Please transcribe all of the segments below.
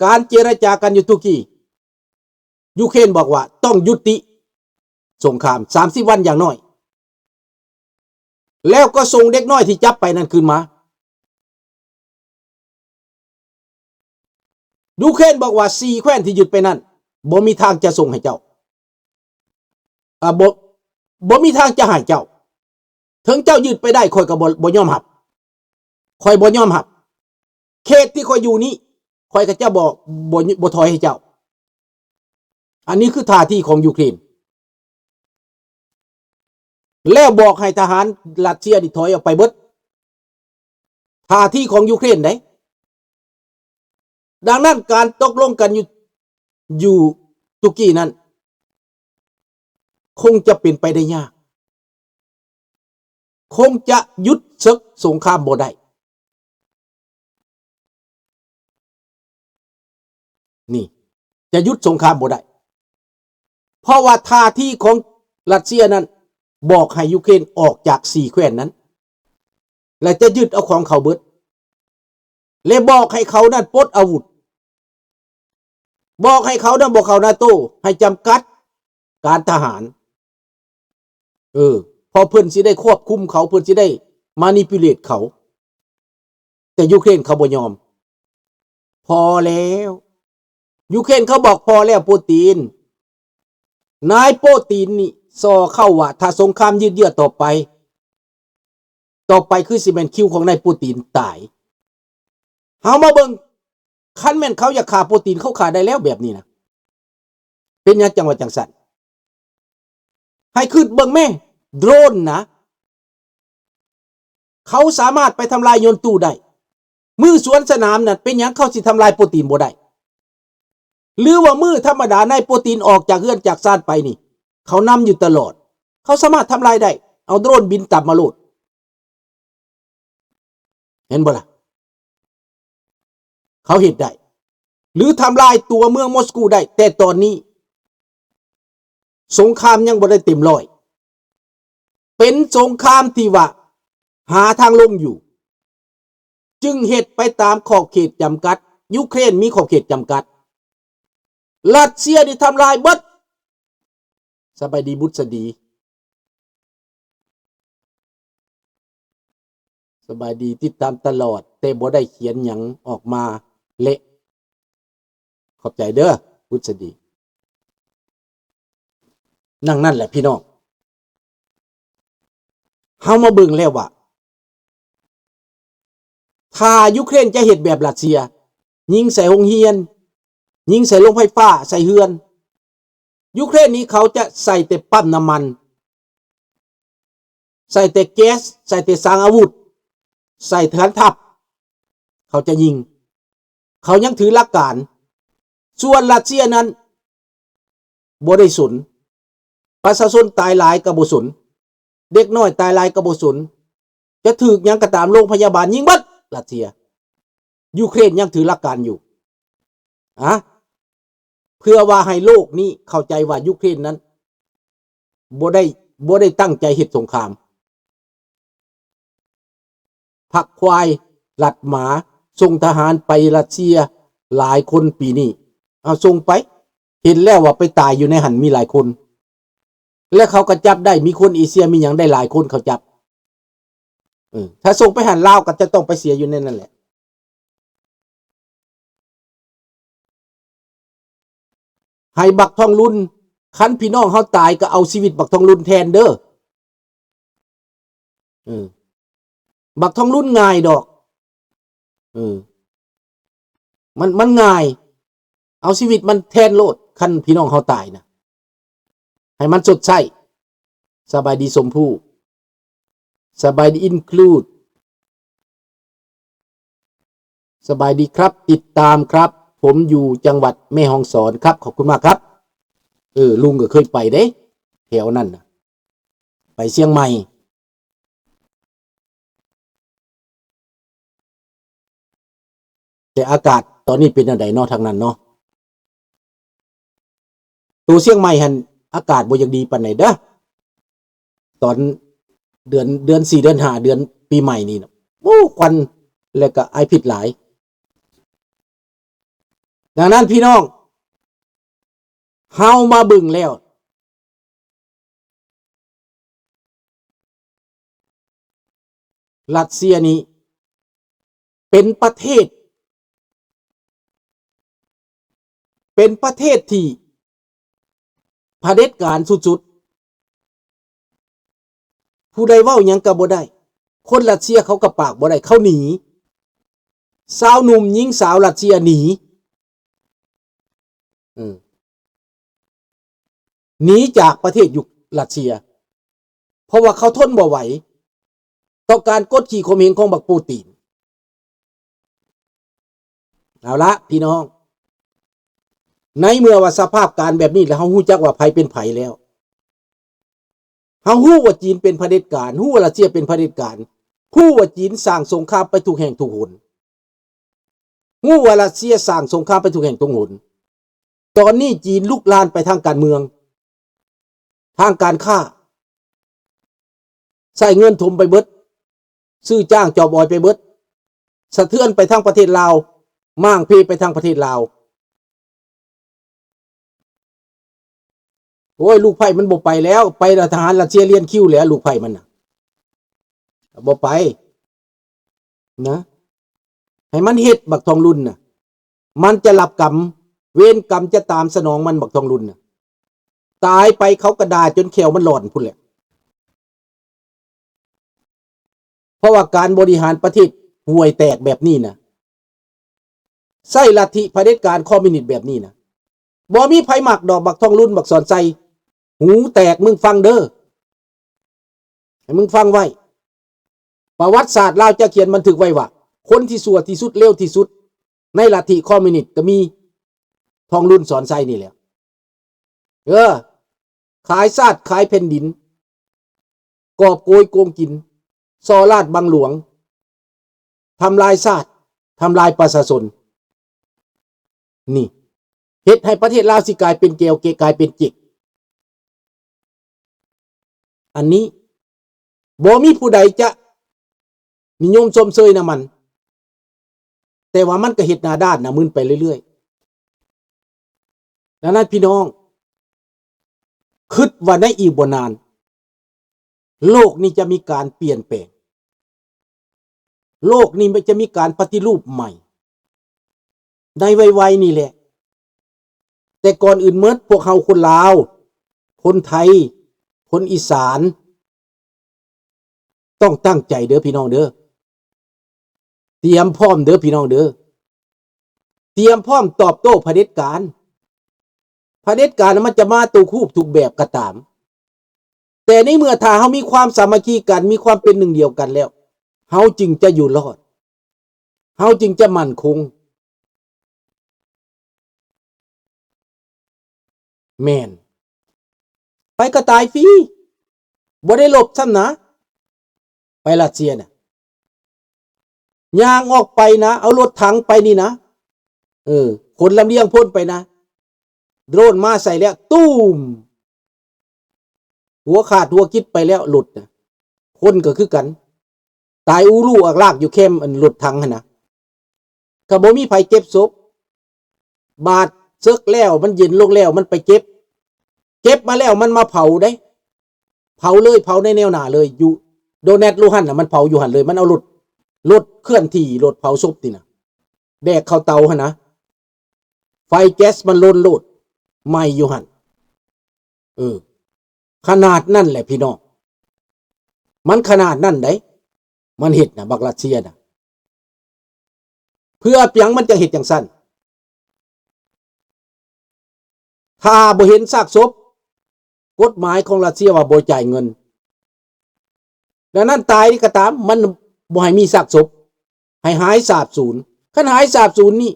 ການເຈລະຈາກັນຢູ່ຕຸກກີ ຢູເຄຣນບອກວ່າຕ້ອງຢຸດຕິສົງຄາມສາມສິບວັນຢ່າງໜ້ອຍ ແລ້ວກໍສົ່ງເດັກນ້ອຍທີ່ຈັບໄປນັ້ນຄືນມາ. ຢູເຄຣນບອກວ່າ ສີ່ແຄວ້ນທີ່ຍຶດໄປນັ້ນ ບໍ່ມີທາງຈະສົ່ງໃຫ້ເຈົ້າ ອາ ບໍ່ ບໍ່ມີທາງຈະໃຫ້ເຈົ້າ. ເຖິງເຈົ້າຍຶດໄປໄດ້ ຂ້ອຍກໍບໍ່ ບໍ່ຍອມຮັບ. ຂ້ອຍບໍ່ຍອມຮັບ. ເຂດທີ່ຂ້ອຍຢູ່ນີ້ ຂ້ອຍກໍຈະບໍ່ ບໍ່ ບໍ່ຖອຍໃຫ້ເຈົ້າ. ອັນນີ້ຄືທ່າທີຂອງຢູເຄຣນ. ແລ້ວບອກໃຫ້ທະຫານຣັດເຊຍນີ້ຖອຍອອກໄປເບິດ. ທ່າທີຂອງຢູເຄຣນເດ້. ດັ່ງນັ້ນ ການຕົກລົງກັນຢູ່ ຢູ່ຕຸກກີນັ້ນ ຄົງຈະເປັນໄປໄດ້ຍາກ, ຄົງຈະຢຸດເສິກສົງຄາມບໍ່ໄດ້. ນີ້ ຈະຢຸດສົງຄາມບໍ່ໄດ້ ເພາະວ່າທ່າທີຂອງຣັດເຊຍນັ້ນ ບອກໃຫ້ຢູເຄຣນອອກຈາກສີ່ແຄວ້ນນັ້ນ ແລະ ຈະຍຶດເອົາຂອງເຂົາເບິດ ແລະ ບອກໃຫ້ເຂົານັ້ນປົດອາວຸດ ບອກໃຫ້ເຂົານຳ ບອກເຂົານາໂຕ ໃຫ້ຈຳກັດການທະຫານ. ເອີ ເພາະເພິ່ນຊິໄດ້ຄວບຄຸມເຂົາ ເພິ່ນຊິໄດ້ manipulate ເຂົາ. ແຕ່ຢູເຄຣນເຂົາບໍ່ຍອມ. ພໍແລ້ວ. ຢູເຄຣນເຂົາບອກພໍແລ້ວ ປູຕິນ. ນາຍປູຕິນນີ້ສໍ້ເຂົ້າວ່າ ຖ້າສົງຄາມຍືດເຍື້ອຕໍ່ໄປ ຕໍ່ໄປຄືຊິແມ່ນຄິວຂອງນາຍປູຕິນຕາຍ. ເຮົາມາເບິ່ງ ຄັນແມ່ນເຂົາຢາກຂ້າປູຕິນ ເຂົາຂ້າໄດ້ແລ້ວແບບນີ້ນະ. ເປັນຫຍັງຈັ່ງວ່າຈັ່ງຊັ້ນ? ໃຫ້ຄິດເບິ່ງແມ້ ໂດຣນນະ ເຂົາສາມາດໄປທຳລາຍຍົນຕູ້ໄດ້. ມື້ສວນສະໜາມນັ້ນ ເປັນຫຍັງເຂົາຊິທຳລາຍປູຕິນບໍ່ໄດ້? ຫຼືວ່າມື້ທຳມະດາ ນາຍປູຕິນອອກຈາກເຮືອນຈາກຊານໄປນີ້ ເຂົານຳຢູ່ຕະຫຼອດ ເຂົາສາມາດທຳລາຍໄດ້ ເອົາໂດຣນບິນຕຳມາໂລດ. ເຫັນບໍ່ລະ? ເຂົາເຮັດໄດ້ ຫຼືທຳລາຍຕົວເມືອງມົສກູໄດ້ ແຕ່ຕອນນີ້ສົງຄາມຍັງບໍ່ໄດ້ເຕັມຮ້ອຍ ເປັນສົງຄາມທີ່ວ່າຫາທາງລົງຢູ່ ຈຶ່ງເຮັດໄປຕາມຂອບເຂດຈຳກັດ. ຢູເຄຣນມີຂອບເຂດຈຳກັດ ຣັດເຊຍນີ້ທຳລາຍເບິດ. ສະບາຍດີບຸດສະດີ. ສະບາຍດີ ຕິດຕາມຕະຫຼອດ ແຕ່ບໍ່ໄດ້ຂຽນຫຍັງອອກມາ ແລະ ຂອບໃຈເດີ ບຸດສະດີ. ດັ່ງນັ້ນແຫຼະພີ່ນ້ອງ ເຮົາມາເບິ່ງແລ້ວວ່າ ຖ້າຢູເຄຣນຈະເຮັດແບບຣັດເຊຍ ຍິງໃສ່ໂຮງຮຽນ, ຍິງໃສ່ໂລງໄຟຟ້າ, ໃສ່ເຮືອນ, ຢູເຄຣນນີ້ເຂົາຈະໃສ່ແຕ່ປ້ຳນ້ຳມັນ, ໃສ່ແຕ່ແກັສ, ໃສ່ແຕ່ສາງອາວຸດ, ໃສ່ຖານທັບ, ເຂົາຈະຍິງ. ເຂົາຍັງຖືຫຼັກການ. ສ່ວນຣັດເຊຍນັ້ນບໍ່ໄດ້ສົນ. ປະຊາຊົນຕາຍຫຼາຍກໍບໍ່ສົນ. ເດັກນ້ອຍຕາຍຫຼາຍກໍບໍ່ສົນ. ຈະຖືກຫຍັງກໍຕາມ, ໂລງພະຍາບານຍິງເບິດ. ຣັດເຊຍ, ຢູເຄຣນຍັງຖືຫຼັກການຢູ່. ອະ ເພື່ອວ່າໃຫ້ໂລກນີ້ເຂົ້າໃຈວ່າຢູເຄຣນນັ້ນບໍ່ໄດ້, ບໍ່ໄດ້ຕັ້ງໃຈເຮັດສົງຄາມ. ພັກຄວາຍລັດໝາ ສົ່ງທະຫານໄປຣັດເຊຍຫຼາຍຄົນປີນີ້. ເອົາ ສົ່ງໄປ. ເຫັນແລ້ວວ່າໄປຕາຍຢູ່ໃນຫັ້ນມີຫຼາຍຄົນ. ແລະ ເຂົາກໍຈັບໄດ້, ມີຄົນເອເຊຍ ມີຫຍັງໄດ້ຫຼາຍຄົນເຂົາຈັບ. ເອີ ຖ້າສົ່ງໄປຫັ້ນ ລາວກໍຈະຕ້ອງໄປເສຍຢູ່ໃນນັ້ນແຫຼະ. ໃຫ້ບັກທອງລຸນ, ຄັນພີ່ນ້ອງເຮົາຕາຍກໍເອົາຊີວິດບັກທອງລຸນແທນເດີ. ເອີ ບັກທອງລຸນງ່າຍດອກ. ເອີ ມັນ, ມັນງ່າຍ. ເອົາຊີວິດມັນແທນໂລດ, ຄັນພີ່ນ້ອງເຮົາຕາຍນະ. ໃຫ້ມັນຊົດໃຊ້. ສະບາຍດີຊົມພູ. ສະບາຍດີ include. ສະບາຍດີຄັບ, ຕິດຕາມຄັບ, ຜົມຢູ່ຈັງຫວັດແມ່ຮ່ອງສອນຄັບ, ຂອບຄຸນມາກຄັບ. ເອີ ລຸງກໍເຄີຍໄປເດ້ ແຖວນັ້ນນະ, ໄປຊຽງໃໝ່. ແຕ່ອາກາດຕອນນີ້ເປັນແນວໃດເນາະ ທາງນັ້ນເນາະ? ໂຕຊຽງໃໝ່ຫັ້ນອາກາດບໍ່ຢາກດີປານໃດເດີ້. ຕອນເດືອນ, ເດືອນສີ່ ເດືອນຫ້າ ເດືອນປີໃໝ່ນີ້ນະ, ໂອ້ ຄວັນ ແລ້ວກໍໄອພິດຫຼາຍ. ແ ດັ່ງນັ້ນພີ່ນ້ອງ, ເຮົາມາເບິ່ງແລ້ວ ຣັດເຊຍນີ້ເປັນປະເທດ ເປັນປະເທດທີ່ຜະເດັດການສຸດໆ. ຜູ້ໃດເວົ້າຫຍັງກໍບໍ່ໄດ້. ຄົນຣັດເຊຍເຂົາກໍປາກບໍ່ໄດ້, ເຂົາໜີ. ຊາວໜຸ່ມຍິງສາວຣັດເຊຍໜີ. ເອີ ໜີຈາກປະເທດຢູ່ຣັດເຊຍ ເພາະວ່າເຂົາທົນບໍ່ໄຫວຕໍ່ການກົດຂີ່ຂົ່ມເຫງຂອງບັກປູຕີນ. ເອົາລະ ພີ່ນ້ອງ, ໃນເມື່ອວ່າສະພາບການແບບນີ້ແລ້ວ ເຮົາຮູ້ຈັກວ່າໃຜເປັນໃຜແລ້ວ. ເຮົາຮູ້ວ່າຈີນເປັນຜະເດັດການ, ຮູ້ວ່າຣັດເຊຍເປັນຜະເດັດການ, ຮູ້ວ່າຈີນສ້າງສົງຄາມໄປທຸກແຫ່ງທຸກຫົນ, ຮູ້ວ່າຣັດເຊຍສ້າງສົງຄາມໄປທຸກແຫ່ງທຸກຫົນ. ຕອນນີ້ຈີນລຸກລານໄປທາງການເມືອງ, ທາງການຄ້າ, ໃຊ້ເງິນຖົມໄປເບິດ, ຊື້ຈ້າງຈອບອອຍໄປເບິດ, ສະເທືອນໄປທາງປະເທດລາວ, ມ້າງເພໄປທາງປະເທດລາວ. ໂອ້ຍ ລູກໃພ້ມັນບໍ່ໄປແລ້ວ, ໄປແລ້ວທະຫານຣັດເຊຍລຽນຄິວແລ້ວ, ລູກໃພ້ມັນນະ ບໍ່ໄປນະ. ໃຫ້ມັນເຮັດ ບັກທອງລຸນນະ, ມັນຈະຮັບກຳ, ເວນກຳຈະຕາມສະໜອງມັນ ບັກທອງລຸນນະ. ຕາຍໄປເຂົາກໍດ່າຈົນແຂ້ວມັນຫຼອນພຸ້ນແຫຼະ. ເພາະວ່າການບໍລິຫານປະເທດຫ່ວຍແຕກແບບນີ້ນະ, ໃຊ້ລັດທິຜະເດັດການຄອມມິວນິດແບບນີ້ນະ, ບໍ່ມີໃຜມັກດອກ ບັກທອງລຸນ ບັກສອນໄຊ. ຫູແຕກ, ມຶງຟັງເດີ, ໃຫ້ມຶງຟັງໄວ້. ປະຫວັດສາດລາວຈະຂຽນບັນທຶກໄວ້ວ່າ ຄົນທີ່ຊົ່ວທີ່ສຸດ, ເລວທີ່ສຸດໃນລັດທິຄອມມິວນິດກໍມີທອງລຸນ ສອນໄຊນີ້ແຫຼະ. ເອີ ຂາຍຊາດຂາຍແຜ່ນດິນ, ກອບໂກຍໂກງກິນ, ສໍ້ລາດບັງຫຼວງ, ທຳລາຍຊາດ, ທຳລາຍປະຊາຊົນ. ນີ້ ເຮັດໃຫ້ປະເທດລາວຊິກາຍເປັນແກວເກະ, ກາຍເປັນເຈັກ. ອັນນີ້ບໍ່ມີຜູ້ໃດຈະນິຍົມຊົມເຊີຍນຳມັນ, ແຕ່ວ່າມັນກໍເຮັດໜ້າດ້ານໜ້າມຶນໄປເລື້ອຍໆ. ດັ່ງນັ້ນ ພີ່ນ້ອງ, ຄິດວ່າໃນອີກບໍ່ນານ ໂລກນີ້ຈະມີການປ່ຽນແປງ, ໂລກນີ້ຈະມີການປະຕິຮູບໃໝ່ໃນໄວໆນີ້ແຫຼະ. ແຕ່ກ່ອນອື່ນໝົດ ພວກເຮົາຄົນລາວ, ຄົນໄທ, ຄົນອີສານ ຕ້ອງຕັ້ງໃຈເດີພີ່ນ້ອງເດີ, ຕຽມພ້ອມເດີພີ່ນ້ອງເດີ, ຕຽມພ້ອມຕອບໂຕ້ຜະເດັດການ. ຜະເດັດການມັນຈະມາທຸກຮູບທຸກແບບກໍຕາມ, ແຕ່ໃນເມື່ອຖ້າເຮົາມີຄວາມສາມັກຄີກັນ, ມີຄວາມເປັນໜຶ່ງດຽວກັນແລ້ວ, ເຮົາຈຶ່ງຈະຢູ່ລອດ, ເຮົາຈຶ່ງຈະໝັ້ນຄົງ. ແມ່ນ. ໄປກໍຕາຍຟຣີ, ບໍ່ໄດ້ລົບຊ້ຳນະ, ໄປຣັດເຊຍນະ. ຍ່າງອອກໄປນະ, ເອົາລົດຖັງໄປນີ້ນະ, ເອີ, ຂົນລຳລຽງພົ້ນໄປນະ, ໂດຣນມາໃສ່ແລ້ວ, ຕູມ! ຫົວຂາດຫົວກິດໄປແລ້ວລົດນະ. ຄົນກໍຄືກັນ, ຕາຍອູລູອາກລາກຢູ່ແຄມອັນລົດຖັງຫັ້ນນະ. ກໍບໍ່ມີໃຜເກັບສົບ. ບາດເສິກແລ້ວ, ມັນເຢັນລົງແລ້ວ, ມັນໄປເກັບ, ເກັບມາແລ້ວມັນມາເຜົາເດ້, ເຜົາເລີຍ, ເຜົາໃນແນວໜ້າເລີຍ. ຢູ່ໂດແນັດ ລູຮັນນະ, ມັນເຜົາຢູ່ຫັ້ນເລີຍ. ມັນເອົາລົດ, ລົດເຄື່ອນທີ່, ລົດເຜົາສົບນີ້ນະ, ແບກເຂົ້າເຕົາຫັ້ນນະ, ໄຟແກັສມັນລົນໂລດ, ໄໝ້ຢູ່ຫັ້ນ. ເອີ, ຂະໜາດນັ້ນແຫຼະພີ່ນ້ອງ, ມັນຂະໜາດນັ້ນໃດ໋ ມັນເຮັດນະ, ບັກຣັດເຊຍນະ. ເພື່ອຫຍັງມັນຈັ່ງເຮັດຈັ່ງຊັ້ນ? ຖ້າບໍ່ເຫັນຊາກສົບ, ກົດໝາຍຂອງຣັດເຊຍວ່າບໍ່ຈ່າຍເງິນ. ດັ່ງນັ້ນຕາຍນີ້ກໍຕາມ, ມັນບໍ່ໃຫ້ມີຊາກສົບ, ໃຫ້ຫາຍສາບສູນ. ຄັນຫາຍສາບສູນນີ້,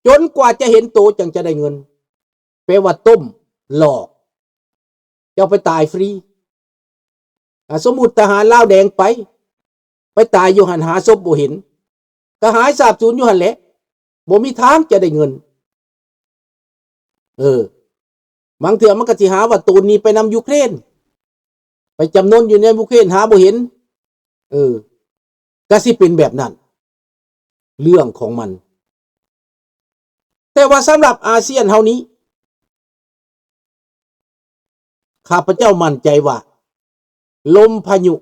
ຈົນກວ່າຈະເຫັນໂຕຈັ່ງຈະໄດ້ເງິນ. ແປວ່າຕົ້ມ, ຫຼອກ, ເຈົ້າໄປຕາຍຟຣີ. ອາ, ສົມມຸດທະຫານລາວແດງໄປ, ໄປຕາຍຢູ່ຫັ້ນ, ຫາສົບບໍ່ເຫັນ, ກໍຫາຍສາບສູນຢູ່ຫັ້ນແຫຼະ, ບໍ່ມີທາງຈະໄດ້ເງິນ. ເອີ, ບາງເທື່ອມັນກໍຊິຫາວ່າໂຕນນີ້ໄປນຳຢູເຄຣນ, ໄປຈຳນົນຢູ່ໃນຢູເຄຣນ, ຫາບໍ່ເຫັນ. ເອີ, ກໍຊິເປັນແບບນັ້ນ, ເລື່ອງຂອງມັນ. ແ ຕ່ວ່າສຳລັບອາຊຽນເຮົານີ້ ຂ້າພະເຈົ້າໝັ້ນໃຈວ່າ ລົມພາຍຸ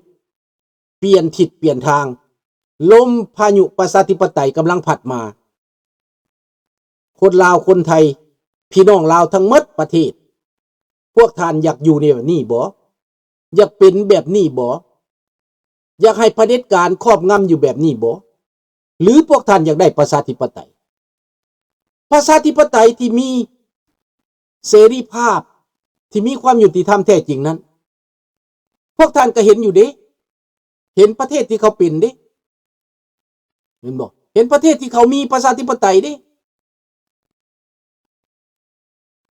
ປ່ຽນທິດປ່ຽນທາງ, ລົມພາຍຸປະຊາທິປະໄຕກຳລັງພັດມາ. ຄົນລາວຄົນໄທ ພີ່ນ້ອງລາວທັງໝົດປະເທດ, ພວກທ່ານຢາກຢູ່ແນວນີ້ບໍ່? ຢາກເປັນແບບນີ້ບໍ່? ຢາກໃຫ້ຜະເດັດການຄອບງຳຢູ່ແບບນີ້ບໍ່? ຫຼືພວກທ່ານຢາກໄດ້ປະຊາທິປະໄຕ? ປະຊາທິປະໄຕທີ່ມີເສລີພາບ, ທີ່ມີຄວາມຍຸຕິທຳແທ້ຈິງນັ້ນ, ພວກທ່ານກໍເຫັນຢູ່ເດ້, ເຫັນປະເທດທີ່ເຂົາເປັນເດ້, ເຫັນບໍ່? ເຫັນປະເທດທີ່ເຂົາມີປະຊາທິປະໄຕເດ້.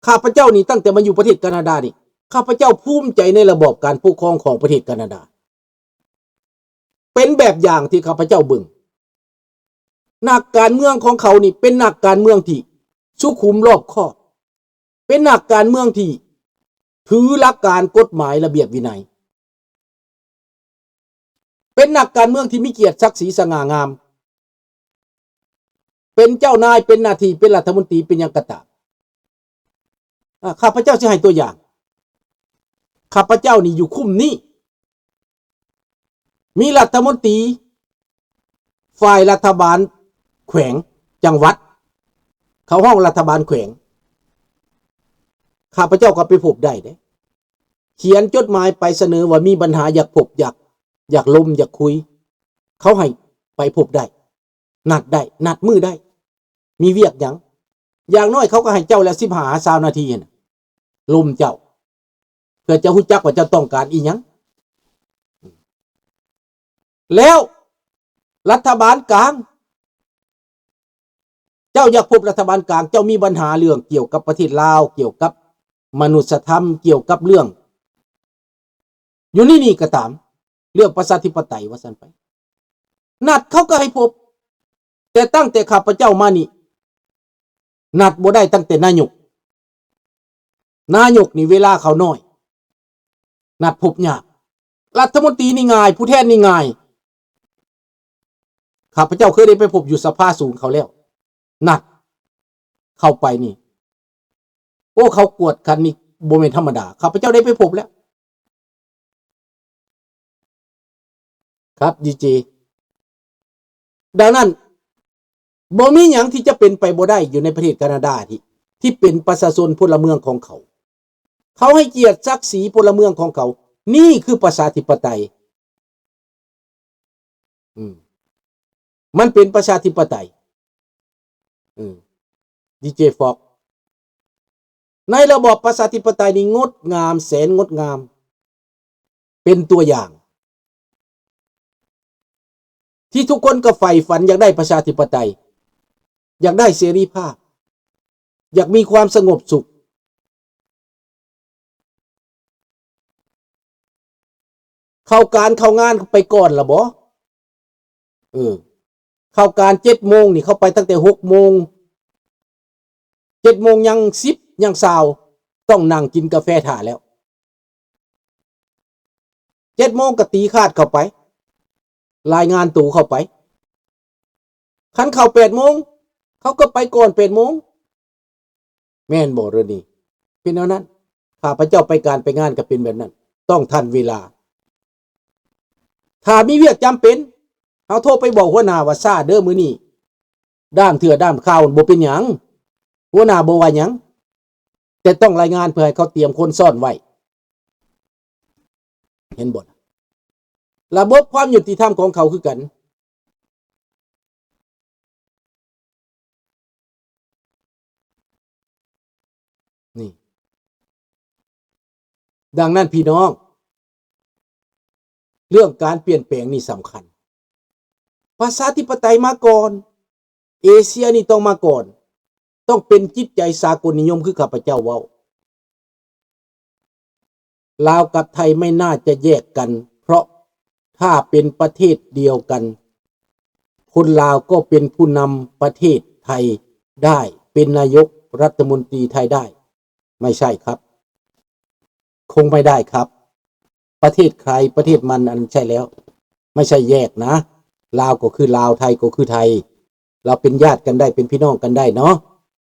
ຂ້າພະເຈົ້ານີ້ ຕັ້ງແຕ່ມາຢູ່ປະເທດການາດານີ້ ຂ້າພະເຈົ້າພູມໃຈໃນລະບອບການປົກຄອງຂອງປະເທດການາດາ. ເປັນແບບຢ່າງທີ່ຂ້າພະເຈົ້າເບິ່ງ. ນັກການເມືອງຂອງເຂົານີ້ເປັນນັກການເມືອງທີ່ສຸຂຸມລອບຄອບ, ເປັນນັກການເມືອງທີ່ຖືຫຼັກການກົດໝາຍລະບຽບວິໄນ, ເປັນນັກການເມືອງທີ່ມີກຽດສັກສີສະຫງ່າງາມ, ເປັນເຈົ້ານາຍ, ເປັນໜ້າທີ່, ເປັນລັດຖະມົນຕີ, ເປັນຫຍັງກໍຕາມ. ອາ, ຂ້າພະເຈົ້າຊິໃຫ້ຕົວຢ່າງ. ຂ້າພະເຈົ້ານີ້ຢູ່ຄຸ້ມນີ້ ມີລັດຖະມົນຕີຝ່າຍລັດຖະບານແຂວງ, ຈັງຫວັດ, ເຂົາຮ້ອງລັດຖະບານແຂວງ. ຂ້າພະເຈົ້າກໍໄປພົບໄດ້ເດ້. ຂຽນຈົດໝາຍໄປສະເໜີວ່າມີບັນຫາຢາກພົບ, ຢາກ, ຢາກລົມ, ຢາກຄຸຍ. ເຂົາໃຫ້ໄປພົບໄດ້. ນັດໄດ້, ນັດມື້ໄດ້. ມີວຽກຫຍັງ? ຢ່າງໜ້ອຍເຂົາກໍໃຫ້ເຈົ້າແລ້ວສິບຫ້າຫາຊາວນາທີຫັ້ນນະ, ລົມເຈົ້າ, ເພື່ອຈະຮູ້ຈັກວ່າເຈົ້າຕ້ອງການອີ່ຫຍັງ. ແລ້ວລັດຖະບານກາງ, ເຈົ້າຢາກພົບລັດຖະບານກາງ, ເຈົ້າມີບັນຫາເລື່ອງກ່ຽວກັບປະເທດລາວ, ກ່ຽວກັບມະນຸດສະທຳ, ກ່ຽວກັບເລື່ອງ ຢູ່ໃນນີ້ກໍຕາມ, ເລື່ອງປະຊາທິປະໄຕວ່າຊັ້ນໄປ, ນັດເຂົາກໍໃຫ້ພົບ. ແຕ່ຕັ້ງແຕ່ຂ້າພະເຈົ້າມານີ້ ນັດບໍ່ໄດ້, ຕັ້ງແຕ່ນາຍົກ, ນາຍົກນີ້ເວລາເຂົາໜ້ອຍ, ນັດພົບຍາກ. ລັດຖະມົນຕີນີ້ງ່າຍ, ຜູ້ແທນນີ້ງ່າຍ. ຂ້າພະເຈົ້າເຄີຍໄດ້ໄປພົບຢູ່ສະພາສູງເຂົາແລ້ວ, ນັດເຂົ້າໄປນີ້ ໂອ້ ເຂົາກວດຂັນນີ້ບໍ່ແມ່ນທຳມະດາ, ຂ້າພະເຈົ້າໄດ້ໄປພົບແລ້ວ. ຄັບ ດີເຈ. ດັ່ງນັ້ນ ບໍ່ມີຫຍັງທີ່ຈະເປັນໄປບໍ່ໄດ້ຢູ່ໃນປະເທດການາດາທີ່, ທີ່ເປັນປະຊາຊົນພົນລະເມືອງຂອງເຂົາ. ເຂົາໃຫ້ກຽດສັກສີພົນລະເມືອງຂອງເຂົາ. ນີ້ຄືປະຊາທິປະໄຕ. ອືມ ມັນເປັນປະຊາທິປະໄຕ. ເອີ ດີເຈຟອກ, ໃນລະບອບປະຊາທິປະໄຕນີ້ງົດງາມ, ແສນງົດງາມ, ເປັນຕົວຢ່າງທີ່ທຸກຄົນກໍໃຝ່ຝັນ, ຢາກໄດ້ປະຊາທິປະໄຕ, ຢາກໄດ້ເສລີພາບ, ຢາກມີຄວາມສະຫງົບສຸກ. ເຂົ້າການເຂົ້າງານໄປກ່ອນລະບໍ? ເອີ ເຂົ້າການເຈັດໂມງນີ້ ເຂົາໄປຕັ້ງແຕ່ຫົກໂມງ, ເຈັດໂມງຍັງສິບ ຍັງຊາວ ຕ້ອງນັ່ງກິນກາແຟຖ້າແລ້ວ. ເຈັດໂມງກໍຕີຄາດເຂົ້າໄປ, ລາຍງານໂຕເຂົ້າໄປ. ຄັນເຂົ້າແປດໂມງ ເຂົາກໍໄປກ່ອນແປດໂມງ. ແມ່ນບໍ່ເລື່ອງນີ້? ເປັນແນວນັ້ນ. ຂ້າພະເຈົ້າໄປການໄປງານກໍເປັນແບບນັ້ນ, ຕ້ອງທັນເວລາ. ຖ້າມີວຽກຈຳເປັນ ເຮົາໂທໄປບອກຫົວໜ້າວ່າຊ້າເດີມື້ນີ້, ດ້າມເທື່ອດ້າມຄາວບໍ່ເປັນຫຍັງ, ຫົວໜ້າບໍ່ວ່າຫຍັງ, ແຕ່ຕ້ອງລາຍງານເພື່ອໃຫ້ເຂົາຕຽມຄົນຊ້ອນໄວ້. ເຫັນບໍ່? ລະບົບຄວາມຍຸຕິທຳຂອງເຂົາຄືກັນ. ນີ້. ດັ່ງນັ້ນພີ່ນ້ອງ, ເລື່ອງການປ່ຽນແປງນີ້ສຳຄັນ. ປະຊາທິປະໄຕມາກ່ອນ, ເອເຊຍນີ້ຕ້ອງມາກ່ອນ, ຕ້ອງເປັນຈິດໃຈສາກົນນິຍົມຄືຂ້າພະເຈົ້າເວົ້າ. ລາວກັບໄທໄມ່ໜ້າຈະແຍກກັນ, ເພາະຖ້າເປັນປະເທດດຽວກັນ, ຄົນລາວກໍເປັນຜູ້ນຳປະເທດໄທໄດ້, ເປັນນາຍົກລັດຖະມົນຕີໄທໄດ້. ໄມ່ໃຊ່ຄັບ, ຄົງໄມ່ໄດ້ຄັບ. ປະເທດໃຄປະເທດມັນ, ອັນໃຊ່ແລ້ວ, ໄມ່ໃຊ່ແຍກນະ. ລາວກໍຄືລາວ, ໄທກໍຄືໄທ. ລາວເປັນຍາດກັນໄດ້, ເປັນພີ່ນ້ອງກັນໄດ້ເນາະ.